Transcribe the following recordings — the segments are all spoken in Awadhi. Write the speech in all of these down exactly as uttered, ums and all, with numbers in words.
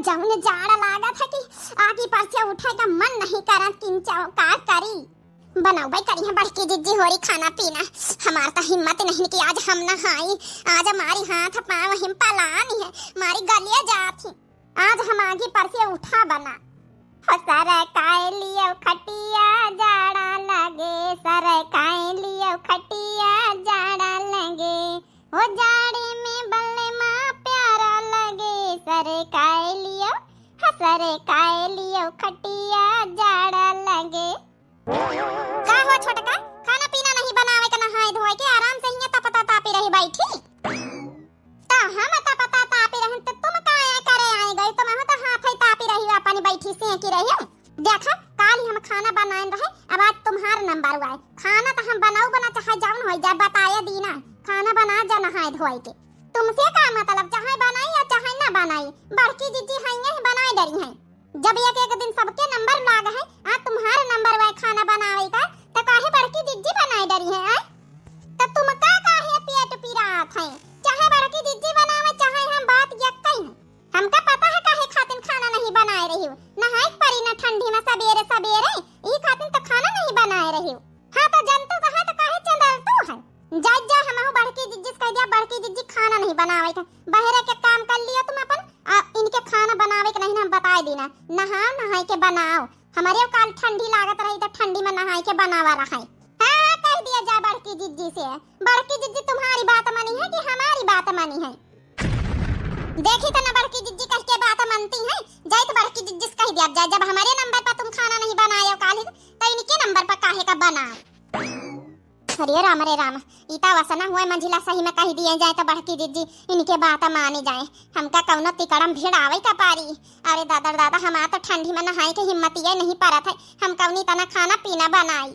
जौन जाड़ लागत है कि आगी पर से उठे का मन नहीं करत, किंचो का करी। बनउबे करी है बड़की जिज्जी होरी खाना पीना। हमार त हिम्मत नहीं कि आज हम नहाई। आज हमारी हाथ पाँव हिम पलानी है, हमारी गलिया जात ही। आज हम आगी पर से उठा बना। हो सरकाए लियो खटिया जाड़ा लगे, सरकाए लियो खटिया जाड़ा लगे। हो जाड़े में बलमा प्यारा लगे, सरकाए लियो, हो सरकाए लियो खटिया जाड़ा लगे। का हो छोटका, खाना पीना नहीं बनावे के, नहाए धोए के, आराम से हियां तपता तापी रही बैठी। त हम तपता तापी रहन त तुम का करे आए गई? तुम तो हाथ ही तापी रही, अपन बैठी सेंकी रही। देखा, काल ही हम खाना बनाए रहे, अब आज तुम्हार नंबर हुआ है। खाना तो हम बनाऊ बना चाहे जौन हो जाए, बताए दीना। खाना बना जा नहाए धोए के। तुमसे का मतलब, चाहे बनाई या चाहे ना बनाई, बड़की जिज्जी हैं, यही बनाए डरी हैं। जब एक एक दिन सबके नंबर लाग है, आज तुम्हार नंबर हुआ है खाना बनावे का, त काहे बड़की जिज्जी बनाए डरी है, आय? त तुम का काहे पेट पिरात है? चाहे बड़की जिज्जी बनावे, चाहे हम, बात यक्कई है। हमका पता है काहे खातिन खाना नहीं बनाए रही हो। नहाए के परी ना ठंडी में सबेरे सबेरे, ई खातिन तो खाना नहीं बनाए रही हो। हाँ तो जनतू तो है तो काहे चंदलतू है? जा जा, हमहू बड़की जिज्जी से कह दिया, बड़की जिज्जी खाना नहीं बनावे के, बहरे के काम कर लियो तुम अपन, आ इनके खाना बनावे के नहीं ना, हम बताए दीना। नहाओ, नहाए के बनाओ। हमारे काल ठंडी लागत रही तो ठंडी में नहाए के बनावा रहा है। हाँ हाँ, कह दिया जा बड़की जिज्जी से। बड़की जिज्जी तुम्हारी बात मानी है कि हमारी बात मानी है? देखी तो ना बड़की जिज्जी कह के बात मानती है। जाए तो बड़की जिज्जी से कह दिया जाए, जब हमारे नंबर पर तुम खाना नहीं बनाए हो काल ही, तो इनके नंबर पर काहे का बनाओ? अरे राम रे राम, ई त वसना हुआ मंझिला सही में कह दिए जाए तो बड़की जिज्जी इनके बात मानी जाए। हमका कौनो तिकड़म भिड़ावे का पारी। अरे दादा रे दादा, हमार तो ठंडी में नहाए के हिम्मतिये नहीं परत है, हम कौनी तना खाना पीना बनाई।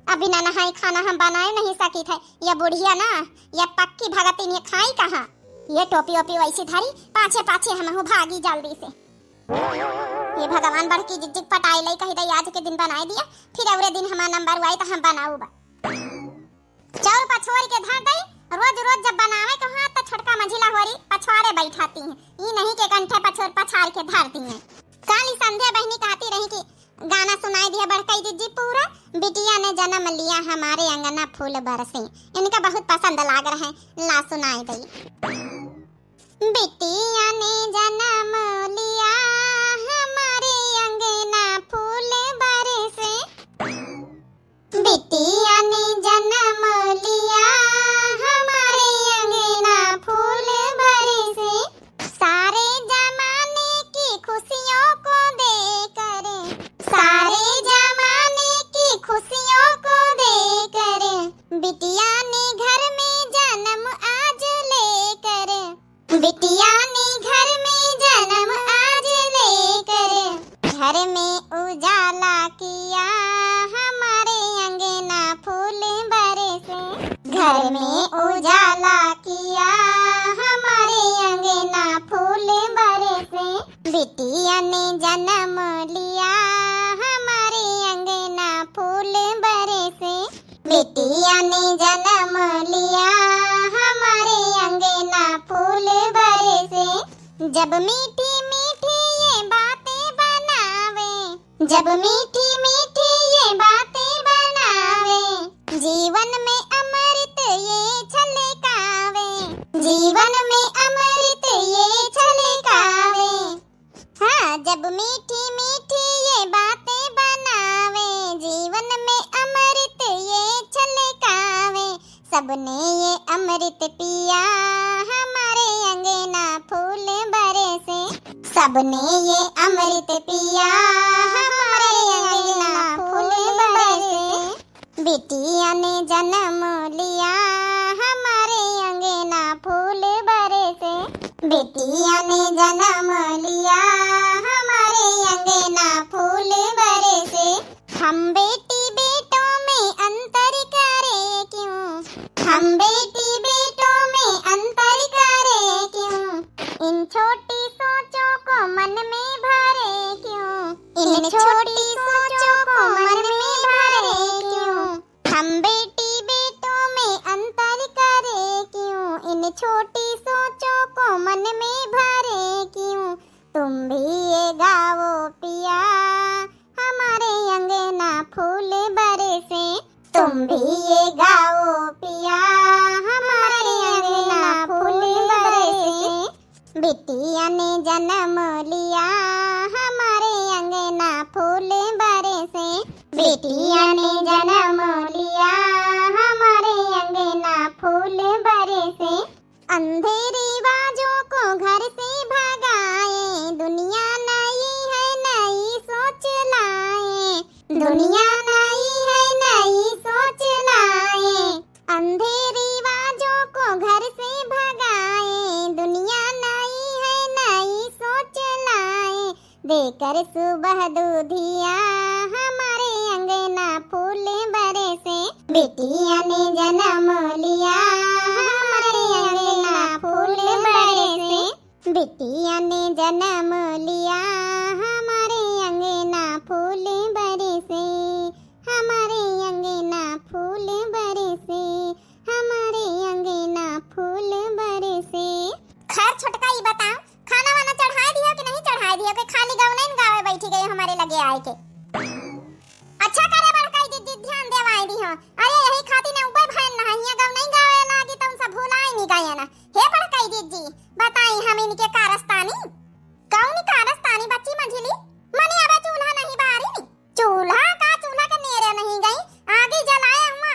अब बिना नहाए खाना हम बनाए नहीं सकित है। ये बुढ़िया ना, ये पक्की भगतिन, ये खाई कहाँ? ये टोपी ओपी वैसी धरी, पाछे पाछे हमहू भागी जल्दी से। ये भगवान, बड़की जिज्जी के पटाई लई कही दई, आज के दिन बनाए दिया, फिर अवरे दिन हमार नंबर हुआ तो हम बनाऊ बा। चाउर पछोर के धर दई, रोज रोज जब बनावे के हुआ तो छोटका मंझिला होरी पछवाड़े बैठाती हैं, ई नहीं के कंठे पछोर पछार के धरती हैं। काली संध्या बहनी कहती रही कि गाना सुनाई दिया बड़कई जिज्जी पूरा, बिटिया ने जन्म लिया हमारे अंगना फूल बरसे, इनका बहुत पसंद लाग रहे, ला सुनाई दई। बिटिया ने जन्म लिया हमारे अंगना फूल बरसे। बिटिया ने जन्म लिया हमारे अंगना फूल बरसे। सारे जमाने की खुशियों को देकर, सारे जमाने की खुशियों को देकर, बिटिया ने घर में जन्म आज लेकर, बिटिया ने घर में जन्म आज लेकर, घर में उजाला किया हमारे अंगना फूल बरसे। घर में उजाला किया हमारे अंगना फूल बरसे। बिटिया ने जन्म लिया हमारे अंगना फूल बरसे। बिटिया ने जन्म लिया हमारे अंगना फूल बरसे। जब मीठी मीठी ये बातें बनावे, जब मीठी मीठी ये बातें बनावे, जीवन में अमृत ये छलकावे, जीवन में अमृत ये छलकावे। हाँ, जब मीठी मीठी ये बातें बनावे, जीवन में अमृत ये छलकावे। सबने ये अमृत पिया, हमारे अंगना फूल बरसे। सबने ये अमृत पिया, हमारे अंगना फूल बरसे। बिटिया ने जन्म लिया, हमारे अंगना फूल बरसे। बिटिया ने जन्म लिया, हमारे अंगना फूल बरसे। हम बेटी बेटों में अंतर करे क्यों? हम बेटी बेटों में अंतर करे क्यों? इन छोटी सोचों को मन में भरे क्यों? इन छोटी सोचों को मन में भरे क्यों? हम बेटी बेटों में अंतर करे क्यों? इन छोटी सोचों को मन भीगेगा ओ पिया, हमारे अंगना फूल बरसे। बिटिया ने जन्म लिया, हमारे अंगना फूल बरसे। बिटिया ने जन्म लिया, हमारे अंगना फूल बरसे। अंधे रिवाजों को घर से भगाए, दुनिया नई है, नई सोच लाए। दुनिया नई है, नई सोच लाए। अंधे रिवाजों को घर से भगाए, दुनिया नई है, नई सोच लाए। देकर सुबह दूधिया, हमारे अंगना फूल बरसे। बिटिया ने जन्म लिया, हमारे अंगना फूल बरसे। बिटिया ने जन्म लिया, हमारे अंगना फूल बरसे। हमारे अंगना फूल बरसे। हमारे अंगना फूल बरसे। खैर छोटका, ई बताओ, खाना वाना चढ़ाए दियो कि नहीं चढ़ाए दियो, कि खाली गवनई गावे बैठी गई हमरे लगे आए के? अच्छा करे बड़काई जिज्जी, ध्यान देवाए दियो। अरे यही खातिर न उबे भैन ना हिया गवनई गावे लागी, त उनसे भुलाए नहीं गए ना। हे बड़काई जिज्जी, बताई हम इनके कारस्तानी? कौन कारस्तानी बच्ची मंझिली? मने अबे चूल्हा नहीं बारी नी? चूल्हा का, चूल्हा के नेरे नहीं गई, आगी जलाए हुआ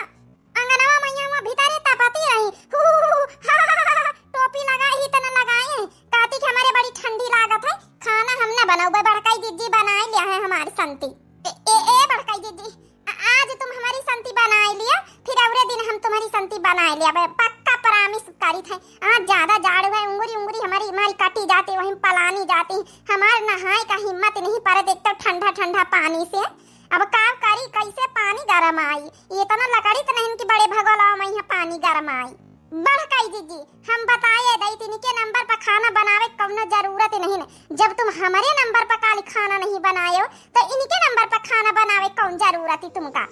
अंगनवा मैया हुआ भीतरे तपती रही। हु, हु, हु, हु, हा, हा, हा, हा, टोपी लगाई ही तना लगाए, कहती कि हमरे बड़ी ठंडी लागत है, खाना हम न बनौबे, बड़काई जिज्जी बनाए लिया है हमारी संती। ए, ए, ए बड़काई जिज्जी, आ-, आज तुम हमारी संती बनाए लिया, फिर अगले दिन हम तुम्हारी संती बनाए लिया, बे, पक्का promise करी थे। आज ज्यादा जाड़ है, उंगरी उंगरी हमारी, हमारी कटी जाती, वहीं पलानी जाती, हमार नहाए का हिम्मत नहीं परत, एक तो ठंडा ठंडा पानी से। अब का करी, कैसे पानी गरम आई, इतना लकड़ी तो नहीं कि बड़े भगोला में यहाँ पानी गरम आई। बड़काई जिज्जी, हम बताए दई, इनके नंबर पर खाना बनावे कौनो जरूरत ही नहीं न। जब तुम हमारे नंबर पर काली खाना नहीं बनाए हो, तो इनके नंबर पर खाना बनावे कौन जरूरत ही तुमका?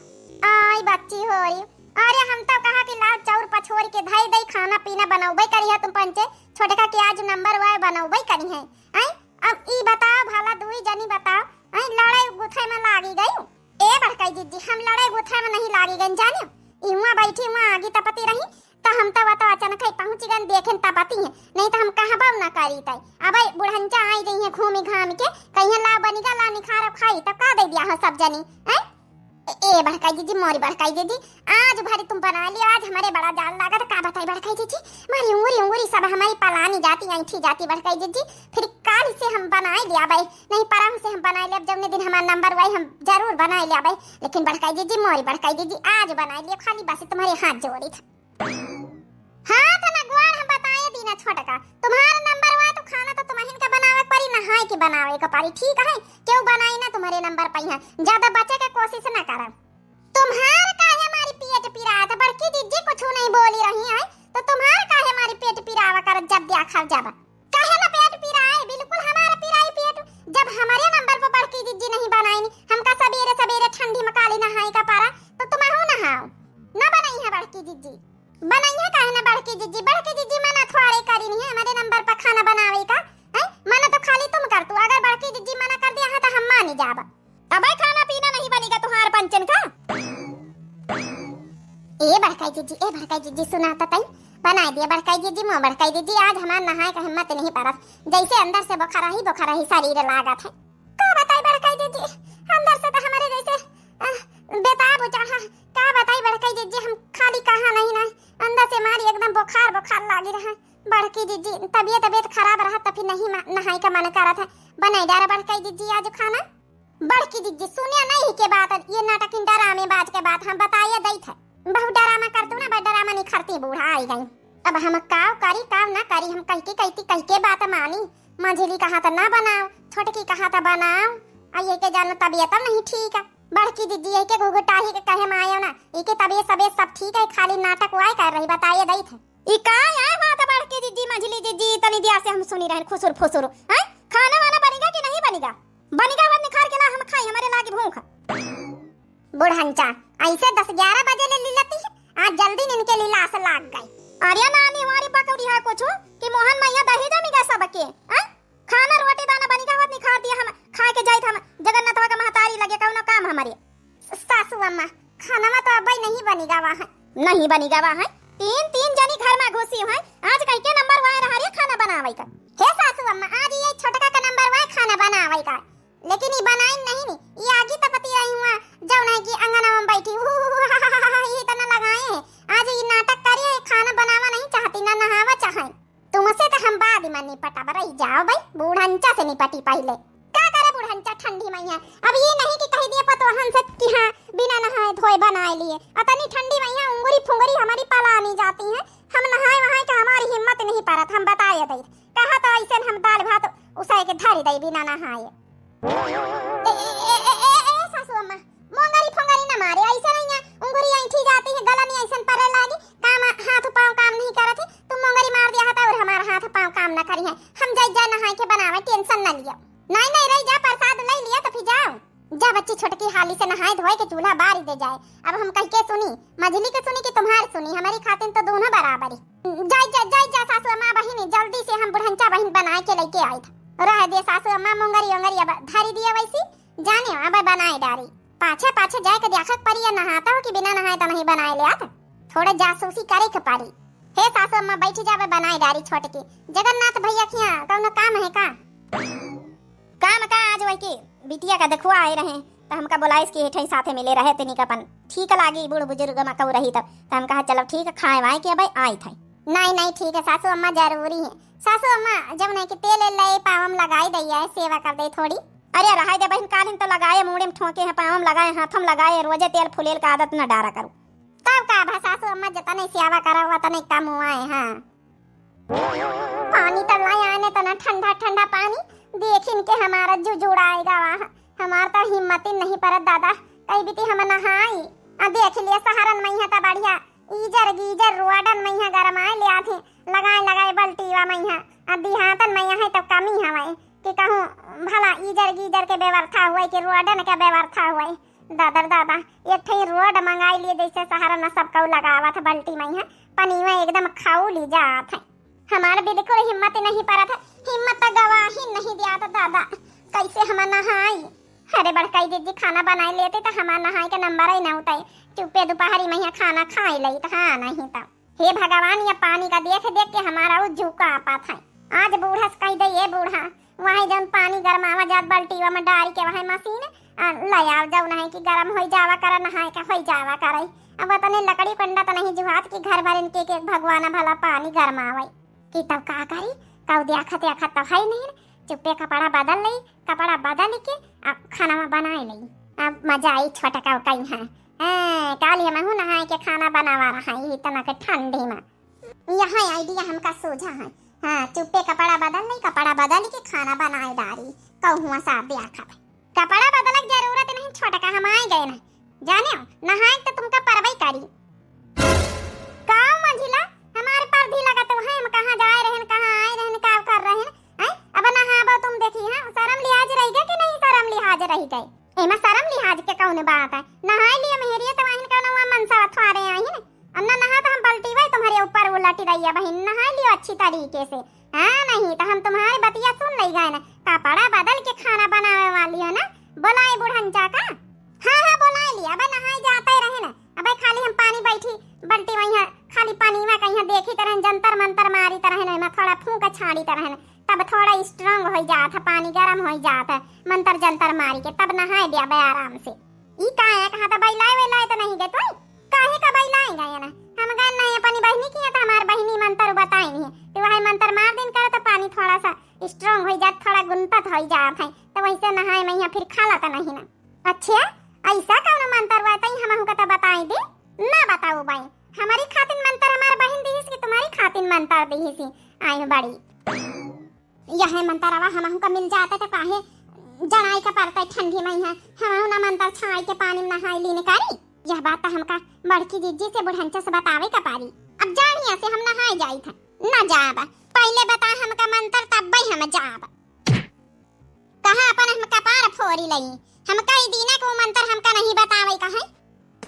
आई बच्ची होरी, अरे हम तो कहा कि लाओ चाउर पछोर के धई दई, खाना पीना बनौबे करिहा तुम पंचे, छोटका के आज नंबर वाय बनौबे करिहे। आई, अब ई बताओ भला, दुई जनी बताओ, आई लड़ाई गुथे में लागी गई? ए बड़काई जिज्जी, हम लड़ाई गुथे में नहीं लागी गई, जानियो, इहुआ बैठी हुआ आगी तपती रही, त हम तो बता अचानक ही पहुँच गन, देखेन तपती है, नहीं तो हम कहबो ना करी तई। अब बुढ़ंचा आई गई है घूमी घाम के, कहिए ला बनिगा, ला निखारो खाई, तब का दे दिया हो सब जनी, हैं? ए, ए बड़काई जिज्जी, मोरी बड़काई जिज्जी, आज भरी तुम बना लियो, आज हमारे बड़ा जाड़ लागत, का बताई बड़काई जिज्जी, मारी उंगरी उंगरी सब हमारी पलानी जाती, ऐंठी जाती बड़काई जिज्जी, फिर काल से हम बनाए लिया भाई, नहीं परम से हम बनाए लिया, जौने दिन हमारा नंबर वाई हम जरूर बनाए लिया भाई, लेकिन बड़काई जिज्जी, मोरी बड़काई जिज्जी, आज बनाए लियो, खाली बस तुम्हारे हाथ जोड़ी था। हाँ, तो ना गोड़ हम बताए दीना छोटका, तुम्हारा नंबर हुआ तो खाना तो तुम्हें का बनावे के परी, नहाए के बनावे के परी, ठीक है? क्यों बनाई ना तुम्हारे नंबर पे है, ज्यादा बचे के कोशिश ना करा। तुम्हार काहे हमारी पेट पिरात, बड़की जिज्जी कुछ नहीं बोली रही है, तो तुम्हार काहे हमारी पेट पिरावा करत जब देखा जब? काहे ना पेट पिराए, बिल्कुल हमारा पिराई पेट, जब हमारे नंबर पर बड़की जिज्जी नहीं बनाई, हमका सबेरे सबेरे ठंडी में काली नहाए का पारा, तो तुम हो नहाओ, ना बनाई है बड़की जिज्जी। बनइहे काहे ना बड़की जिज्जी? बड़की जिज्जी मना थोड़े करी नहीं है हमारे नंबर पर खाना बनावे का, हैं? मना तो खाली तुम कर तू, अगर बड़की जिज्जी मना कर दिया है तो हम मानी जाब। अबे खाना पीना नहीं बनेगा तुम्हार पंचन का। ए बड़काई जिज्जी, ए बड़काई जिज्जी, सुना तो तई, बनाए दिया बड़काई जिज्जी, मुँह बड़काई जिज्जी, आज हमार नहाए का हिम्मत नहीं परत, जैसे अंदर से बोखरही बोखरही शरीर लागत है। का बताई बड़काई जिज्जी, अंदर से तो हमारे जैसे, अ, बेताब चढ़ा। का बताई बड़काई जिज्जी, हम खाली कहा नहीं ना, अंदर से मारी एकदम बुखार बुखार लागी रहा। बड़की जिज्जी तबियत तबियत खराब रहा तो फिर नहीं मा-, नहाई का मन करत है। बनाई डारा बड़काई जिज्जी आज खाना। बड़की जिज्जी सुनिया नहीं के बात, ये नाटक इन डरामे बाज के बात हम बताइए दई थे। बहुत डरामा कर तू ना, बड़ डरामा निखरती बूढ़ा आई गई। अब हम काव करी काव ना करी, हम कह के कहती कह के बात मानी। मंझली कहा त ना बनाओ, छोटकी कहा त बनाओ। आ ये के जानो तबियत नहीं ठीक है। बड़की जिज्जी ये के घुघुटाही के कहे में आयो ना, ये के तबियत तबियत सब ठीक है, खाली नाटक वाय कर रही, बताइए दई थे। ई का आय बात बड़की जिज्जी, मंझली जिज्जी, तनी दिया से हम सुनी रहन खुसुर फुसुर। हैं? खाना वाना बनेगा कि नहीं बनेगा? बनेगा मत निखार के ला हम खाई, हमारे लागी भूख। बुढ़ंचा, ऐसे दस ग्यारह बजे ले लीलती है, आज जल्दी इनके लीलास लाग गई। अरे नानी, हमारी पकौड़ी है कुछ कि मोहन मैया दहेजा में गए सबके, हैं? खाना रोटी दाना बनी का होत निखार दिया, हम खा के जाइत हम जगन्नाथवा का महतारी लगे, कौनो काम हमारे। सासू अम्मा, खानवा तो अबई नहीं बनी, वाह, नहीं बनी गवा है। तीन, तीन जनी घर मा घुसी है। आज कई के नंबर वाय रहा रे खाना बनावै का। हे सासू अम्मा, आज ये छोटका का नंबर वाय खाना बनावै का। लेकिन ये बनाइन नहीं नी। ये आगी तपती रही हुआ, जौन है कि अंगना मा बैठी, ये तना लगाए हैं। आज ये नाटक करी है, खाना बनावा नहीं चाहती, ना नहावा चाहे। तुमसे तो हम बाद मा निपटब, रही जाओ भाई, बूढ़ंचा से निपटी पहिले। का करे बूढ़ंचा ठंडी मइहाँ? अब ये नहीं कि कहि दिए पतोहन से कि हाँ, बिना नहाए धोए बनाए लिए। अतनी ठंडी मइहाँ उंगरी फुंगरी हमारी पलानी जाती है। हम नहाए वहाए के हमारी हिम्मत नहीं परत, हम बताए दई। कहा तो ऐसे हम दाल भात उसाए के धरी दई बिना नहाए। ए, ए, ए, ए, ए, ए, सासू अम्मा, मोंगरी फोंगरी न मारे, ऐसे नहीं है, उंगरी ऐंठी जाती है, गला में ऐसन परे लागी, काम, हाथ पाँव काम नहीं करत है, तुम मोंगरी मार दिया था और हमारा हाथ पाँव काम न करी है, हम जाई जा नहाए के बनावे, tension न लियो। नहीं, नहीं, रही जा, प्रसाद ले लिया तो फिर जाओ। जा बच्ची छोटकी हाली से नहाए धोए के चूल्हा बारी दे जाए। अब हम कह के सुनी, मझली के सुनी कि तुम्हार सुनी, हमारी खातिन तो दोनों बराबर ही। जाई जा, जाई जा सासू अम्मा बहिनी, जल्दी से हम बुढ़ंचा बहिन बनाए के लेके आई था। रह दे सासू अम्मा, मोंगरी ओंगरी अब धरी दिया वैसी, जाने अब बनाए डारी। पाछे पाछे जाए के देखक परी, या नहाता हो कि बिना नहाए तो नहीं बनाए ले आत। थोड़ा जासूसी करे के परी। हे सासू अम्मा बैठी जावे बनाए डारी छोटकी। जगन्नाथ भैया खिया कौनो काम है का? काम का, आज वही की बिटिया का देखुआ आए रहे, तो हमका बोलाइस कि हेठई साथे मिले रहे, तनिक अपन ठीक लागी, बूढ़ बुजुर्ग मा कहू रही तब, तो हम कहा चलो ठीक है, खाए वाए के अब आई थे। नहीं, नहीं, ठीक है सासू अम्मा, जरूरी है। सासू अम्मा, जब नहीं कि तेल एल ले पावम लगाई दई है, सेवा कर दे थोड़ी। अरे रहाई दे बहिन, कालिन तो लगाए, मूड़े में ठोके हैं, पावम लगाए, हाथम लगाए, रोजे तेल फुलेल का आदत न डारा करू। तब का भा सासू अम्मा, जतने सेवा करा, वतने कम हुआ है। हाँ, पानी तो लाई आने तना ठंडा ठंडा पानी, देखिन के हमारा जुजुड़ाएगा वहाँ। हमार तो हिम्मत ही नहीं परत दादा, कई बीती हम नहाई। आ देख लिया सहरन मइहाँ तो बढ़िया, ईजर गीजर रोडन मइहाँ गरमाए ले आथे, लगाए लगाए बल्टीवा मइहाँ। आ दिहातन मइहाँ है तो कमी हवे कि कहूँ भला ईजर गीजर के व्यवस्था हुए कि रोडन के व्यवस्था हुए। दादर दादा, एक ठे रोड मंगाई लिए, जैसे सहरन मा सब कऊ लगावत है बल्टी मइहाँ, पनीवा एकदम खौली जात है। हमार बिल्कुल हिम्मत नहीं परत है, हिम्मत तो गवाही नहीं दिया था दादा, कैसे हम नहाई? अरे बड़काई दीदी, खाना बनाए लेते तो हमार नहाए के नंबर ही ना होता है। चुप्पे दोपहरी मइहाँ खाना खाए लई तो हाँ, नहीं तो हे भगवान, ये पानी का देख देख के हमारा वो जूका आपत है। आज बूढ़ा से कह दे, ये बूढ़ा, वही जौन पानी गरमावा जात बल्टीवा मा डारी के वही मशीन, आ, ले आओ, जौन है कि गरम होई जावा करे, नहाए के होई जावा करे। अब वतने लकड़ी कंडा तो नहीं जुहात कि घर भर इनके के भगवान भला पानी गरमावे। कि तब का करी, कऊ देखत देखत तब है नहीं, चुप्पे कपड़ा बदल लई, कपड़ा बदल के अब खाना बनाए लई। अब मजा आई छोटका कहीं है। हैं, काली हमहू नहाए के खाना बनावा रहा है इतना के ठंडी मा। यह idea हमका सूझा है। हाँ, चुप्पे कपड़ा बदल लई, कपड़ा बदल के खाना बनाए डारी। कहूँ साफ देखत। कपड़ा बदलक जरूरत नहीं छोटका, हम आए गए ना। जाने हो, नहाए तो तुमका परबई करी। का मंझिला, हमारे पर भी लगत है, हम कहाँ जाए रहन, कहाँ आए रहन, का कर रहन, हैं? अब नहाबो तुम देखी, हाँ? शर्म लिहाज रही गए कि नहीं शर्म लिहाज रही गए? एमा शर्म लिहाज के कौन बात है? नहाए लिए मेहरिए तो वाहिन कौन हुआ मनसा थ्वारे आहिन। अब ना नहा तो हम बल्टीवा तुम्हारे ऊपर उलट रही है बहिन, नहाए लियो अच्छी तरीके से। हाँ, नहीं तो हम तुम्हारे बतिया सुन लई गए ना। कपड़ा बदल के खाना बनावे वाली हो ना, बोलाए बुढ़ंचा का? हाँ, हाँ, बोलाए लिया। अबे नहाए जाते रहे ना, अबे खाली हम पानी बैठी बल्टी वहीं खाली पानी में कहीं देखी तरह जंतर मंतर मारी तरह ना, थोड़ा फूंक छाड़ी तरह ना, तब थोड़ा strong हो जात है, पानी गरम हो जात है, मंतर जंतर मारी के तब नहाए दे अबे आराम से। ई का है, कहा था बैलाए वैलाए तो नहीं गए तू? काहे का बैलाए गए ना? हम गए नहीं अपनी बहिनी की, तो हमार बहिनी मंतर बताई नहीं, तो वही मंतर मार दिन करे तो पानी थोड़ा सा strong हो जात, थोड़ा गुनपत हो जात है, तो वैसे नहाए में यहाँ फिर खाला तो नहीं ना। अच्छा, ऐसा कौन मंतर हुआ तई हमहू का तो बताई दे। ना बताऊ बाई, हमारी खातिन मंतर हमार बहिन दीहिस कि तुम्हारी खातिन मंतर दीहिस? आई बड़ी। यह मंतरवा हमहू का मिल जाता तो काहे जड़ाई का पड़ता ठंडी में है, हमहू ना मंतर छाई के पानी में नहाई लीन करी। यह बात तो हमका बड़की जिज्जी से बुढ़ंचा से बतावे का पारी। अब जानिया से हम नहाए जाई था। ना जाब, पहले बता हमका मंतर तब हम जाब। कहाँ अपन हम कपार फोरी लई, हमका ई दीना को मंतर हमका नहीं बतावे कहे।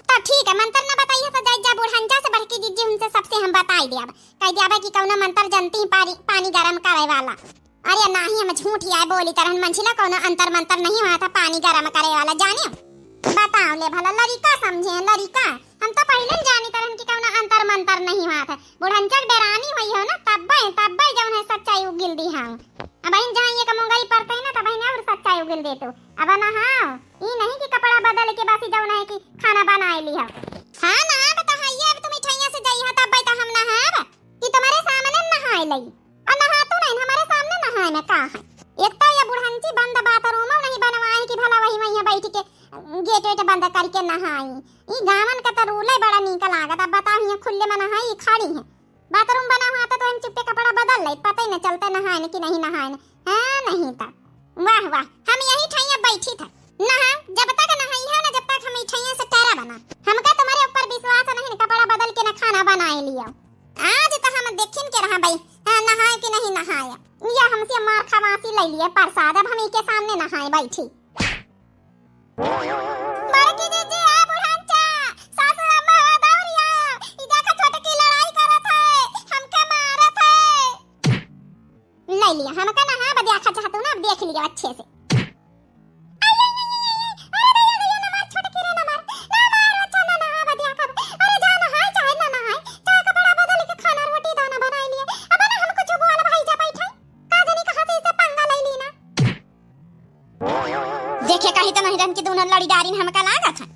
तो ठीक है, मंतर ना बताइए तो जाई जा बुढ़ंचा से बड़की जिज्जी उनसे सबसे हम बताई देब, कह देब कि कौनो मंतर जनती पारी, पानी गरम करे वाला। अरे नाही, हम झूठ आए बोली तरहन मंझिला, कौनो अंतर मंतर नहीं हुआ था पानी गरम करे वाला, जाने। बताओ ले भला, लड़िका समझे हैं, लड़िका। हम तो पहिले न जानी तरहन कि कौनो अंतर मंतर नहीं हुआ था। बुढ़ंचक डेरानी हुई हो ना, तब्बे, तब्बे जौन है सच्चाई उगिल दी हाँ। अब बहिन जहाँ ये का मुंगई परते हैं ना, तब बहिन और सच्चाई उगिल दे तू। अब ना हाँ, ई नहीं कि कपड़ा बदल के बस जौन है कि खाना बनाए ली हो। हाँ ना, अब तो है ये, अब तुम मिठाइयाँ से जाई हो, तब्बे तो हम ना हाँ, अब कि तुम्हारे सामने नहाए लई। और नहा तू नहीं, हमारे सामने नहाए में का है? एक तो ये बुढ़ंची बंद बाथरूम नहीं बनवाए कि भला वही वहीं बैठ के गेट वेट बंद करके नहाई। ई गावन का तो रूले बड़ा नीक लागत। अब बताओ, यहाँ खुले में नहाई, ई खड़ी है। बाथरूम बना हुआ था तो हम चुप्पे कपड़ा बदल ले, पता ही न चलते नहाए न कि नहीं नहाए न। हाँ, नहीं था। वाह, वाह, हम यही ठैया बैठी था। नहा, जब तक नहाई है ना, जब तक हम ई ठैया से टेरा बना। हमका तुम्हारे ऊपर विश्वास नहीं, न कपड़ा बदल के न खाना बनाए लियो। आज तो हम देखिन के रहा भाई, हाँ, नहाए कि नहीं नहाए। ये हमसे मार खवासी ले लिए प्रसाद, अब हम इके सामने नहाए बैठी। बड़की दीदी, आ बुढ़ांचा, सासू अम्मा, आ दौरी आ, ई देखा छोटकी लड़ाई करत है, हमके मारत है। ले लिया, हमका नहा बदिया खा चाहतू ना, अब देख लिया अच्छे से। आई, आई, आई, आई, आई, अरे दैया, दैया, ना मार छोटकी रे, ना मार, ना मार बच्चा, ना नहा बदिया खा। अरे जा नहाए, चाहे ना नहाए, चाहे कपड़ा बदल के खाना रोटी दाना बनाए लिए। अब ना हम कुछ बोल भाई जा बैठे, का जानी कहाँ से इसे पंगा ले ली ना। देखे कही तो नहीं रहन कि दोनों लड़ी डारिन हमका लागत है।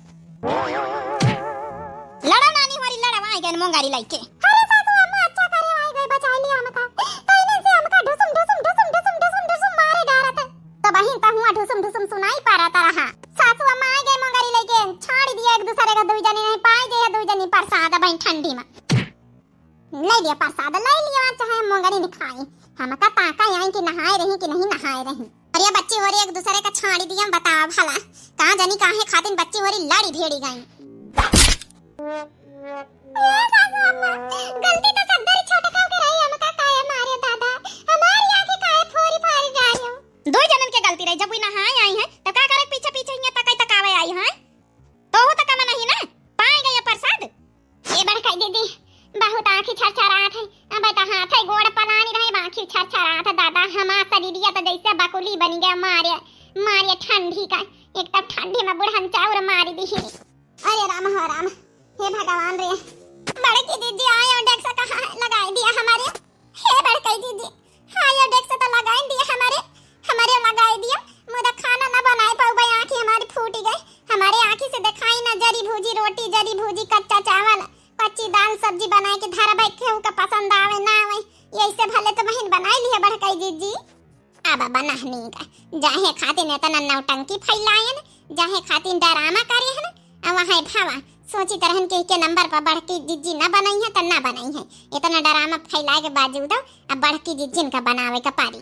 लड़ा नानी हमारी लड़वाए गए मोंगारी लइके। अरे सासू अम्मा, अच्छा करे आई गए, बचाई लिया हमका। तैने से हमका ढुसुम, ढुसुम, ढुसुम, ढुसुम, ढुसुम, ढुसुम मारे डारत है। तो बहिन, त हुआ ढुसुम, ढुसुम सुनाई पारत रहा। सासू अम्मा आई गए मोंगारी लइके, छाड़ी दिया एक दूसरे का, दुई जनी नहीं पाए गए, दुई जनी प्रसाद बहिन ठंडी में। ले लिया प्रसाद, ले लिया, चाहे मोंगरी न खाई। हमका ताका आई कि नहाए रही कि नहीं नहाए रही। अरे बच्ची होरी एक दूसरे का छाड़ी दिया, बतावा भला, कहाँ जानी काहे खातिन बच्ची होरी लड़ी भिड़ी गई। ए सासू अम्मा, गलती तो सगरी छोटका के रही, हमका काहे मारे दादा, हमारी आँखें काहे फोरी फारी जा रही हो? दो जनन के गलती रही, जब वी नहाए आई हैं, तो का करे पीछे पीछे हियाँ तकाई तकावे आई हैं? तोहू तो कम नहीं ना, पाए गए प्रसाद। ए बड़काई दीदी, बहुत आँखी छरछरात है। अब तो हाथ है गोड़ पलानी रहे, आँखी छरछरात है दादा। हमार शरीरिया तो जैसे बकुली बनी गया, मारे, मारे ठंडी का। एक तब ठंडी में बुढ़न चाउर मारी दी। अरे राम हो राम, हे भगवान रे। बड़की दीदी आए और डेक्स कहाँ है, लगाई दिया हमारे। हे बड़काई दीदी, हाँ, आयोडेक्स तो लगाई दिया हमारे, हमारे लगाई दिया। मुदा खाना ना बनाए पाउबे, आँखी हमारी फूटी गई। हमारे आँखी से देखाई ना, जरी भूजी रोटी, जरी भूजी कच्चा चावल, कच्ची दाल, सब्जी बनाए के धरबे, केहू का पसंद आवे ना आवे, यही से भले तो बहिन बनाई लिहे बड़काई जीजी। अब बनहनी का जाहे खातिर इतना नौटंकी फैलायन, जाहे खातिर डरामा करे हन, आ वहाँ भावा सोचित रहन कि के नंबर पर बड़की जिज्जी न बनई है त न बनई है। इतना डरामा फैलाए के बावजूद अब बड़की जिज्जिन का बनावे का पारी।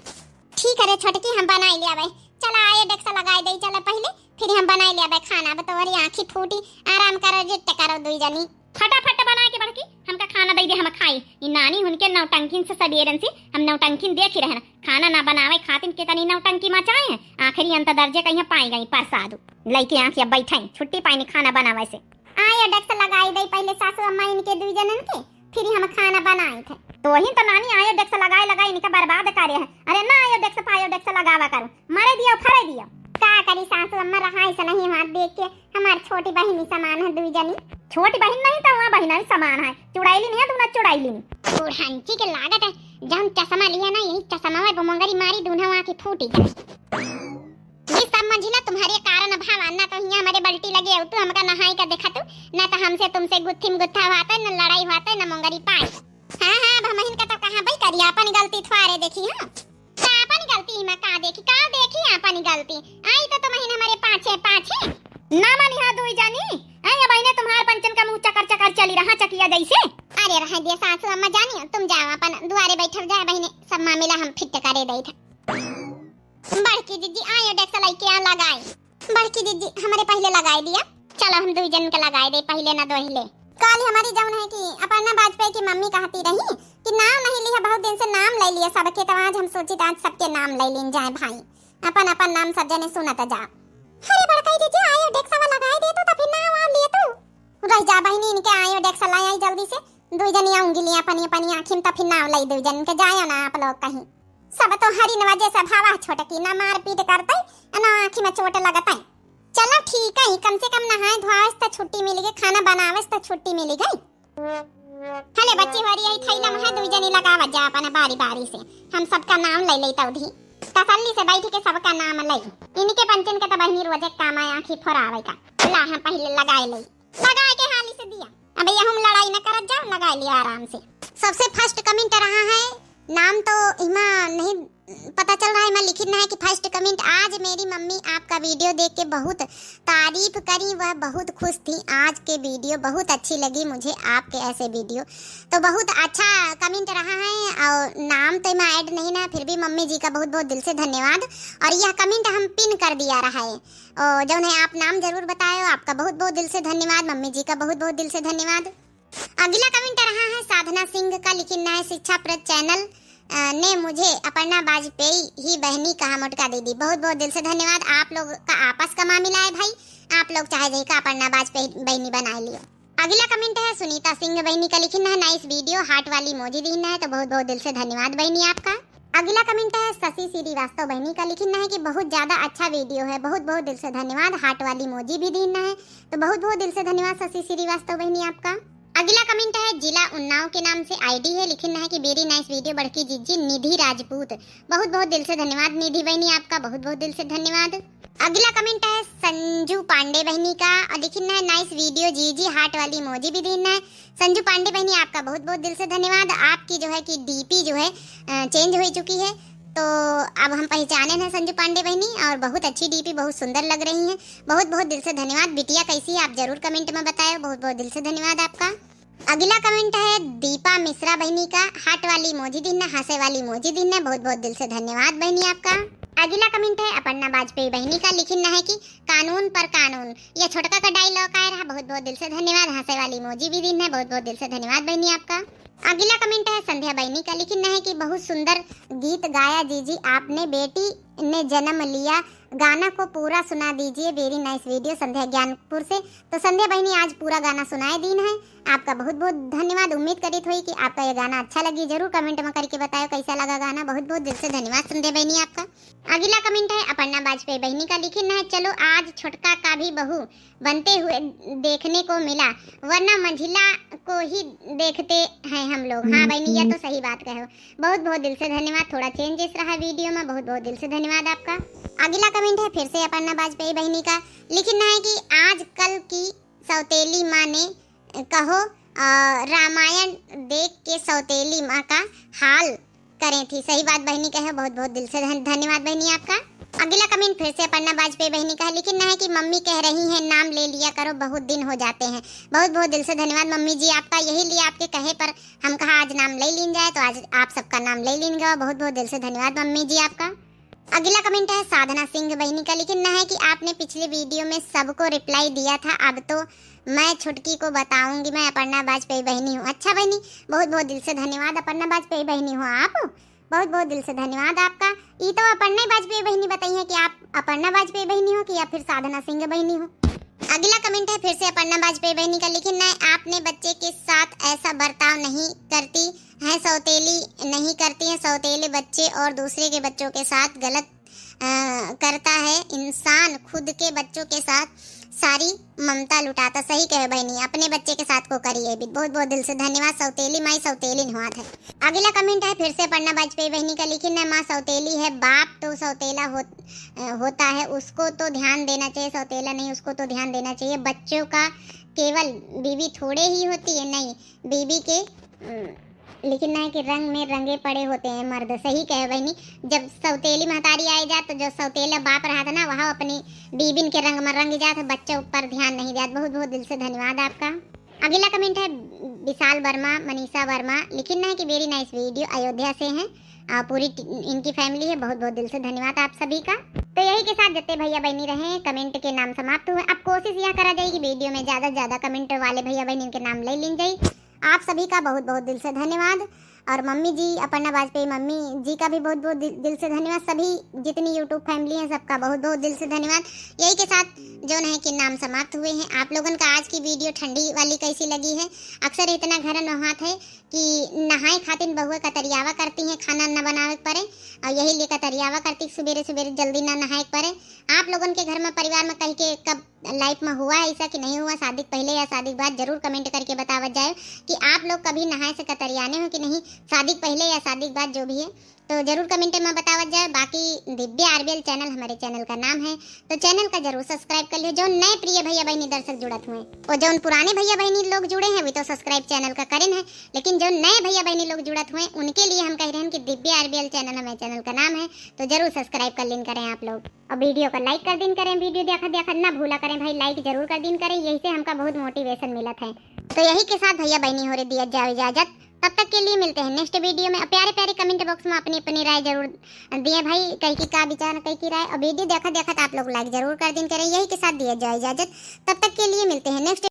ठीक है रे छोटकी, हम बनाई ले आवे। चला आयोडेक्स लगाई दे, चला पहले, फिर हम बनाई ले आवे खाना। अब तोहरी आँखी फूटी, आराम करो, रिट्ट करो दुई जनी। फटाफट बना के बड़की हमका खाना दे दे, हम खाई। ई नानी हुनके नौटंकिन से सबेरन से हम नौटंकिन देख ही रहन, खाना ना बनावे खातिन कितनी नौटंकी मचाए हैं। आखिरी अंत दर्जे कहीं पाई गई प्रसाद। लइके आँखिया बैठे, छुट्टी पाइनी खाना बनावे से। आयोडेक्स लगाई दई पहले सासू अम्मा इनके दुई जनन के, फिर हम खाना बनाई थे। तो वही तो नानी आयोडेक्स लगाए लगाए इनका बर्बाद करे है। अरे ना आयोडेक्स पायोडेक्स लगावा करो, मरे दियो फरे दियो। का करी सासू अम्मा, रहा ऐसा नहीं हाथ देख के, हमार छोटी बहिनी समान है दुई जनी। छोटी बहिन नहीं तो वहाँ बहिन ही समान है, चुड़ैली नहीं है, तू ना चुड़ैली नहीं। बुढ़ंची के लागत है, जौन चश्मा लिया ना, यही चश्मा में बुमंगरी मारी, दून्हा वहाँ की फूटी जाए। ये सब मंझिला तुम्हारे कारण भावा, ना तो हियाँ हमारे बल्टी लगे हो, तू हमका नहाई का देखा तू, ना तो हमसे तुमसे गुत्थी में गुत्था हुआ था, ना लड़ाई हुआ था, ना मोंगरी पाई। हाँ, हाँ, अब हमहिन का तो कहाँ भाई करी, अपन गलती थ्वारे देखी, हाँ। तो अपन गलती में का देखी, का देखी अपन गलती? आई तो तुमहिन हमारे पाछे, पाछे। ना मानी हाँ दुई जानी, आई अब इन्हें तुम्हार पंचन का मुँह चकर चकर चली रहा चकिया जैसे। अरे रह दे सासू अम्मा जानियो, तुम जाओ अपन दुआरे बैठल जाए बहिने, सब मामला हम फिट करे दई था। बड़की दीदी आयोडेक्स लइके आ लगाई। बड़की दीदी हमरे पहले लगाई दिया। चलो हम दुई जन के लगाई दे, पहले ना दोहिले। काल हमारी जौन है कि अपर्णा वाजपेयी की मम्मी कहती रही कि नाम नहीं लिया, बहुत दिन से नाम ले लिया सबके, तो आज हम सोची आज सबके नाम ले लीन जाए भाई, अपन अपन नाम सब जने सुनत जा। अरे बड़काई दीदी आयोडेक्स लगाई दे तू, तो फिर नाम वाम लिए तू। रह जा बहिनी, इनके आयोडेक्स लाई आई जल्दी से, दुई जनी आऊंगी लिए अपनी अपनी आँखी में, तो फिर नाम लाई दुई जन के जायो ना आप लोग कहीं। सब तो हरिन वजह से भावा छोटकी, ना मारपीट करते, ना आँखी में चोट लगते। चलो ठीक है, कम से कम नहाए धोआवस त छुट्टी मिल गई, खाना बनावस त छुट्टी मिल गई। हले बच्ची हो रही है, थैला में है, दुई जनी लगावत जा अपन बारी बारी से, हम सबका नाम ले ले तौधी। तसल्ली से बैठ के सबका नाम ले। इनके पंचन के तो बहिनी रोजे काम आए आँखी फोरावे का। ला हम पहले लगाए ले, लगाए के हाली से दिया। अब ये हम लड़ाई न करत जाओ, लगाए लिया आराम से। सबसे फर्स्ट कमेंट रहा है, नाम तो इमा नहीं पता चल रहा है, मैं लिखित ना है कि फर्स्ट कमेंट, आज मेरी मम्मी आपका वीडियो देख के बहुत तारीफ करी, वह बहुत खुश थी। आज के वीडियो बहुत अच्छी लगी मुझे, आपके ऐसे वीडियो। तो बहुत अच्छा कमेंट रहा है और नाम तो इमा ऐड नहीं ना, फिर भी मम्मी जी का बहुत बहुत दिल से धन्यवाद। और यह कमेंट हम पिन कर दिया रहा है, और जौन है आप नाम जरूर बताए हो, आपका बहुत बहुत दिल से धन्यवाद, मम्मी जी का बहुत बहुत दिल से धन्यवाद। अगला कमेंट रहा है साधना सिंह का, लिखित ना है शिक्षाप्रद चैनल अ, ने मुझे अपर्णा वाजपेयी ही बहनी कहा मोटका दीदी। बहुत बहुत दिल से धन्यवाद। आप लोग का आपस का मामला है भाई, आप लोग चाहे जही का अपर्णा वाजपेयी बहनी बनाए लियो। अगला कमेंट है सुनीता सिंह बहनी का, लिखित ना है नाइस वीडियो, हार्ट वाली मोजी दीन है, तो बहुत बहुत दिल से धन्यवाद बहनी आपका। अगला कमेंट है शशि श्रीवास्तव बहनी का, लिखित ना है कि बहुत ज्यादा अच्छा वीडियो है, बहुत बहुत दिल से धन्यवाद, हार्ट वाली मोजी भी दीन है, तो बहुत बहुत दिल से धन्यवाद शशि श्रीवास्तव बहनी आपका। अगला कमेंट है जिला उन्नाव के नाम से आईडी है, लिखित ना है कि वेरी नाइस वीडियो बड़की जीजी निधि राजपूत। बहुत बहुत दिल से धन्यवाद निधि बहनी आपका, बहुत बहुत दिल से धन्यवाद। अगला कमेंट है संजू पांडे बहनी का, और लिखित ना है नाइस वीडियो जीजी, हार्ट वाली मोजी भी दीन है। संजू पांडे बहनी आपका बहुत बहुत दिल से धन्यवाद। आपकी जो है कि डीपी जो है चेंज हो चुकी है, तो अब हम पहचाने हैं संजू पांडे बहनी, और बहुत अच्छी डीपी, बहुत सुंदर लग रही हैं। बहुत बहुत दिल से धन्यवाद। बिटिया कैसी है आप जरूर कमेंट में बताएं। बहुत बहुत दिल से धन्यवाद आपका। अगला कमेंट है दीपा मिश्रा बहनी का, हार्ट वाली मोजी दीन है, हंसे वाली मोजी दीन है। बहुत बहुत दिल से धन्यवाद बहनी आपका। अगला कमेंट है अपर्णा वाजपेयी बहनी का, लिखित ना है कि कानून पर कानून, यह छोटका का डायलॉग आया रहा। बहुत बहुत दिल से धन्यवाद। हंसे वाली मोजी भी दीन है। बहुत बहुत दिल से धन्यवाद बहनी आपका। अगला कमेंट है संध्या बहनी का, लिखित ना है कि बहुत सुंदर गीत गाया जीजी आपने, बेटी ने जन्म लिया, गाना को पूरा सुना दीजिए। वेरी नाइस वीडियो संध्या ज्ञानपुर से। तो संध्या बहनी आज पूरा गाना सुनाए दीन है, आपका बहुत बहुत धन्यवाद। उम्मीद करित होई कि आपका ये गाना अच्छा लगी, जरूर कमेंट में करके बताओ कैसा लगा गाना। बहुत बहुत दिल से धन्यवाद संध्या बहनी आपका। अगला कमेंट है अपर्णा वाजपेयी बहनी का, लिखित ना है चलो आज छोटका का भी बहू बनते हुए देखने को मिला, वरना मंझिला को ही देखते हैं हम लोग। हाँ बहनी, यह तो सही बात कहे हो। बहुत बहुत दिल से धन्यवाद, थोड़ा चेंजेस रहा वीडियो में, बहुत बहुत दिल से धन्यवाद आपका। अगला कमेंट है फिर से अपर्णा वाजपेयी बहनी का, लिखित ना है कि आजकल की सौतेली माँ ने कहो अ, रामायण देख के सौतेली माँ का हाल करें थी। सही बात बहनी कहे, बहुत बहुत दिल से धन-, धन्यवाद बहनी आपका। अगला कमेंट फिर से अपर्णा वाजपेयी बहनी का है, लिखित ना है कि मम्मी कह रही हैं नाम ले लिया करो, बहुत दिन हो जाते हैं। बहुत बहुत दिल से धन्यवाद मम्मी जी आपका, यही लिए आपके कहे पर हम कहा आज नाम ले लीन जाए, तो आज आप सबका नाम ले लीन गवा। बहुत बहुत दिल से धन्यवाद मम्मी जी आपका। अगला कमेंट है साधना सिंह बहनी का, लिखित ना है कि आपने पिछले वीडियो में सबको रिप्लाई दिया था, अब तो मैं छुटकी को बताऊंगी मैं अपर्णा वाजपेयी बहनी हूँ। अच्छा बहनी, बहुत बहुत दिल से धन्यवाद अपर्णा वाजपेयी बहनी हो आप, बहुत बहुत दिल से धन्यवाद आपका। ई तो अपर्णा वाजपेयी बहनी बताई है कि आप अपर्णा वाजपेयी बहनी हो कि या फिर साधना सिंह बहनी हो। अगला कमेंट है फिर से अपर्णा वाजपेयी बहनी का, लिखित ना है आपने बच्चे के साथ ऐसा बर्ताव नहीं करती हैं सौतेली, नहीं करती हैं सौतेले बच्चे और दूसरे के बच्चों के साथ गलत अ, करता है इंसान, खुद के बच्चों के साथ सारी ममता लुटाता। सही कहे बहनी, अपने बच्चे के साथ को करिए भी। बहुत बहुत दिल से धन्यवाद। सौतेली माई सौतेली नुहात है। अगला कमेंट है फिर से अपर्णा वाजपेयी बहनी का, लिखित ना माँ सौतेली है, बाप तो सौतेला हो, अ, होता है, उसको तो ध्यान देना चाहिए, सौतेला नहीं, उसको तो ध्यान देना चाहिए। बच्चों का केवल बीवी थोड़े ही होती है, नहीं, बीवी के, उम, लिखित ना है कि रंग में रंगे पड़े होते हैं मर्द। सही कहे बहनी, जब सौतेली महतारी आए जात तो जो सौतेला बाप रहत ना, वह अपनी बीबिन के रंग में रंग जात, बच्चों पर ध्यान नहीं जात। बहुत बहुत दिल से धन्यवाद आपका। अगला कमेंट है विशाल वर्मा, मनीषा वर्मा, लिखित ना है कि वेरी नाइस वीडियो, अयोध्या से हैं। आ, पूरी टी-, इनकी फैमिली है। बहुत बहुत दिल से धन्यवाद आप सभी का। तो यही के साथ जितने भैया बहनी रहे कमेंट के नाम समाप्त हुए। अब कोशिश यह करा जाए कि वीडियो में ज्यादा से ज्यादा कमेंट वाले भैया बहनी के नाम ले लीन जाए। आप सभी का बहुत बहुत दिल से धन्यवाद। और मम्मी जी, अपर्णा वाजपेयी मम्मी जी का भी बहुत बहुत दिल, दिल से धन्यवाद। सभी जितनी YouTube family है, सबका बहुत बहुत दिल से धन्यवाद। यही के साथ जौन है कि नाम समाप्त हुए हैं। आप लोगन का आज की video ठंडी वाली कैसी लगी है? अक्सर इतना घरन में हाथ है कि नहाए खातिर बहुआ कतरियावा करती हैं, खाना न बनावे के पड़े, और यही लिए कतरियावा करती, सुबेरे सुबेरे जल्दी ना नहाए के पड़े। आप लोगन के घर में, परिवार में कहीं के कब life में हुआ है ऐसा कि नहीं हुआ, शादी के पहले या शादी के बाद, जरूर comment करके बतावत जाए कि आप लोग कभी नहाए से कतरियाने हो कि नहीं, शादी के पहले या शादी के बाद, जो भी है, तो जरूर comment में बतावत जाए। बाकी दिव्या RBL channel हमारे channel का नाम है, तो channel का जरूर subscribe कर लियो। जो नए प्रिय भैया बहनी दर्शक जुड़त हुए, और जो पुराने भैया बहनी लोग जुड़े हैं, वे तो subscribe channel का करें हैं, लेकिन जो नए भैया बहनी लोग जुड़त हुए, उनके लिए हम कह रहे हैं कि दिव्या RBL channel हमारे channel का नाम है, तो जरूर subscribe कर लेन करें आप लोग। और video का like कर दिन करें, video देखत देखत ना भूला करें भाई, like जरूर कर दिन करें, यही से हमका बहुत motivation मिलत है। तो यही के साथ भैया बहनी हो रे दिया जाओ इजाजत, तब तक के लिए मिलते हैं next video में। और प्यारे प्यारे comment box में अपनी अपनी राय जरूर दिए भाई, कहीं की का विचार, कहीं की राय। और video देखत देखत आप लोग like जरूर कर दिन करें, यही के साथ दिया जाओ इजाजत, तब तक के लिए मिलते हैं next